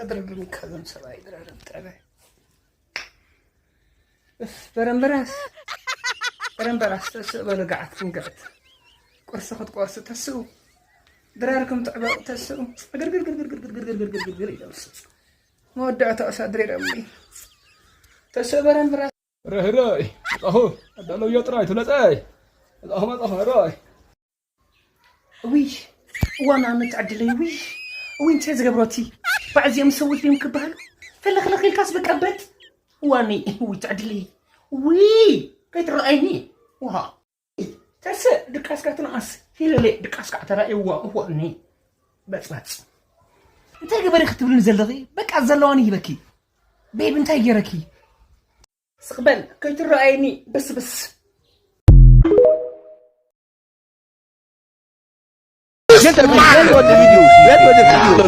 ኣድረብም ካብም ሰብኣይ ድረርም ጠበ በረምበራስ በረምበራስ ተስእ በሉ ገዓት ክንግዕት ቁርሲ ክትቆርሱ ተስኡ ድራርኩም ትዕበቁ ተስኡ ግርግርግርግርግርግርግርግርግርግርግር ኢሎም ስፁ መወዳእታ ኣሳድር ኢሎም ተስእ በረምበራስ ርህራይ መጻኹ ኣዳለውዮ ጥራይ ትለጸይ መጻኹ መጻኹ ርራይ ውይ እዋን ኣነ ትዕድለይ ውይ ውይ እንታይ ዝገብሮቲ ባዕዚኦም ሰዎች ድዮም ክበሃሉ ፈለኽለኽ ኢልካስ በቀበጥ እዋኒ ውይ ትዕድለይ ውይ ከይትረኣይኒ ውሃ ተሰ ድቃስካ ትንኣስ ሂለለ ድቃስካ ተራእይዋ እዋኒ በጽበጽ እንታይ ገበሪ ክትብልኒ ዘለኺ በቃ ዘለዋኒ ሂበኪ ቤብ እንታይ ገይረኪ ስቕበል ከይትረኣይኒ ብስብስ Gente, gente, outro vídeo. Gente, outro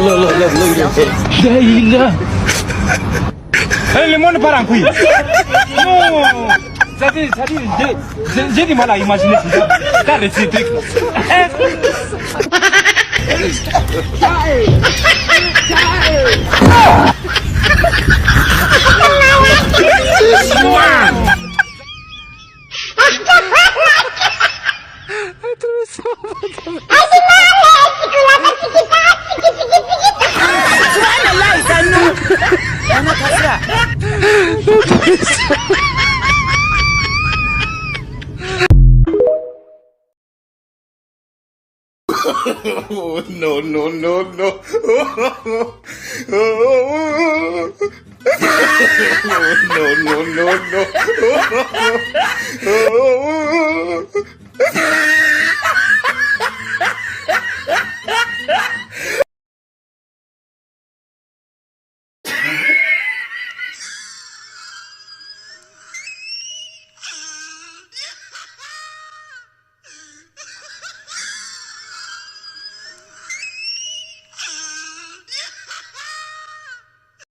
vídeo. Hey, le monde part en couille. Non. Ça dit, ça dit, j'ai, j'ai, j'ai du mal à imaginer ça. T'as réussi le truc. Hein? Oh, no, no, no, no. Oh, no, no, no, no.